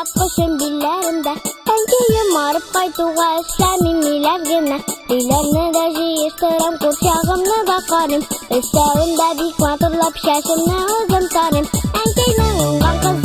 Алъяпкычым билләремдә. Әнкәем арып кайтуга эшләмим ниләр генә. Өйләрне дә җыештырам, курчагымны да карыйм. Өстәвендә бик матурлап чәчемне үзем тарыйм. Әнкәйнең уңган кызы.